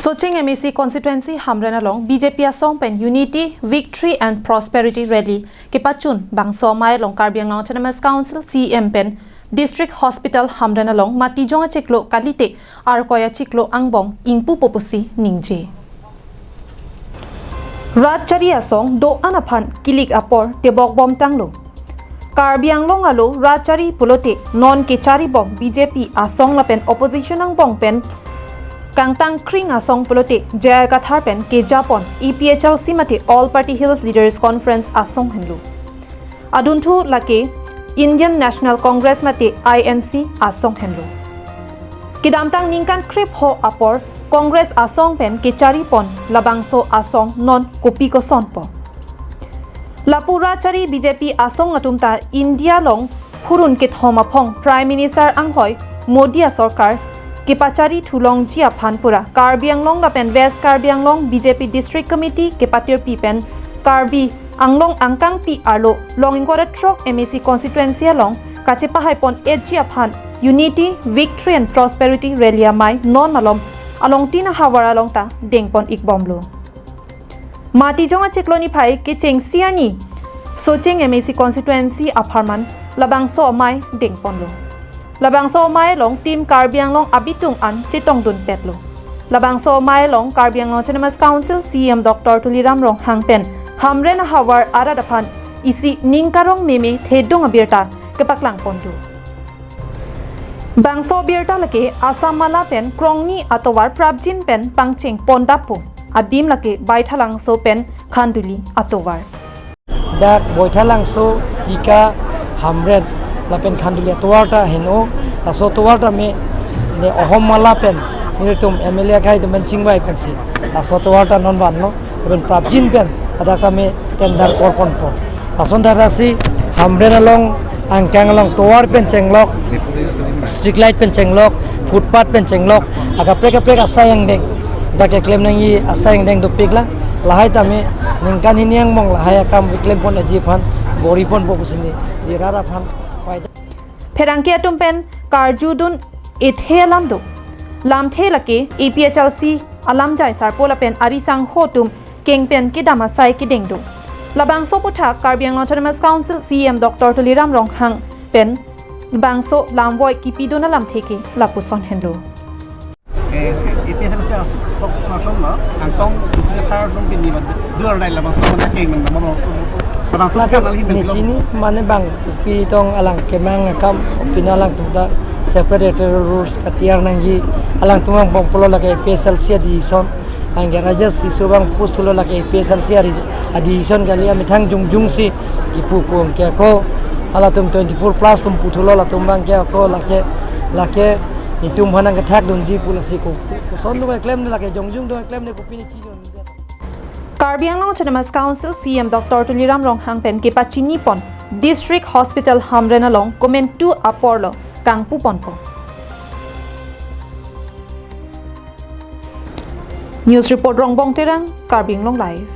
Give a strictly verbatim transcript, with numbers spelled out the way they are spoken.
Socheng M A C constituency Hamren along B J P asong pen Unity, Victory and Prosperity Rally kepachun bangso amei along Karbi Anglong Autonomous Council C E M pen District Hospital Hamren along Matijong achiklo kalite Arkoi achiklo angbong ingpupo pusi ningje. Rat chari asong do-an aphan kilik apor tebok bom tanglo. Karbi Anglong alo rat chari pulote non kechari bom B J P asong lapen opposition angbong pen kangtang kring asong pulote J I Kathar pen kejapon A P H L C mate All Party Hills Leaders Conference asong henlo. Adunthu lake Indian National Congress mate I N C asong henlo. Kedamtang ningkan krepho apor Congress asong pen kechari pon labangso asong non kopi kosonpo. Lapu rat chari B J P asong atum ta India along hurun kethom aphong Prime Minister anghoi Modi asorkar kepachari thulongji aphan pura Karbi Anglong lapen West Karbi Anglong B J P District Committee kepatirpi pen Karbi Anglong angkangpi arlo long ingkoi ra throk M A C constituency along kachepahai pon etji aphan Unity, Victory and Prosperity Rally amei non malom along tin ahavar along ta dengpon ikbomlo. Matijong achiklo niphai kecheng siarni Socheng M A C constituency apharman labangso amei dengponlo. Labangso amei along Team Karbi Anglong abitung an chetongdun petlo. Labangso amei along Karbi Anglong Autonomous Council C E M Doctor Tuliram Ronghang pen Hamren ahavar arat aphan isi ning karong meme thedung abirta kepaklang ponlo. Bangso abirta lake Assam Mala pen krongni atovar prapjin pen pangcheng pondappo. Adim lake Baithalangso pen Khanduli atovar. Dak Baithalangso, Tika, Hamren lapen Khanduli atovar ta heno, laso atovar ta me ne Assam Mala pen nelitum M L A akhai temen chingvai pensi laso atovar ta non vanlo, lapen prapjin pen hadak ta me tender korponpo. Lason dak si Hamren along angkang along tovar pen chenglok, street light pen chenglok, footpath pen chenglok, akaprek kaprek asai angdeng, dak keklem nangji asai angdeng dopik lang. Lahai tame ningkan hini angbong lahai akam keklem pon aji aphan bor-i ponpo pusi neli rat aphan pai. Pherangke atum pen karjudun ethe alam do. Lamthe lake A P H L C alamjai sarpo lapen ari sangho atum keng pen kedam asai kedeng do. Labangso aputhak Karbi Anglong Autonomous Council C E M Doctor Tuliram Ronghang pen bangso lamvoi kipidun alamthe ke lapuson henlo. Eh, A P H L C spokesperson no, angkong Tuliram Ronghang pini mat dua rai labangso mana keng mana mana so. Labangso lake kan alhin ne denglo. Chini mane bang pi tong alang kemang akam pina alangtum ta separate rules katiar nangji, alangtum angbong pulo lake A P H L C adecision. Anke Rajesh Tisso bang post thulo lake A P H L C ari adecision kali, amethang jongjong si kipu pon ke ako, halatum twenty-four plus atum puthulo, latum bang ke ako lake, lake itum hanang kethak dunji pu lasi ko. Koson do klem ne lake jongjong do klem ne kopi ne chini. Karbi Anglong Autonomous Council C E M Doctor Tuliram Ronghang pen kepachini pon District Hospital Hamren along komantu aporlo kangpu ponpo. News report Rongbong Terang, Karbi Anglong Live.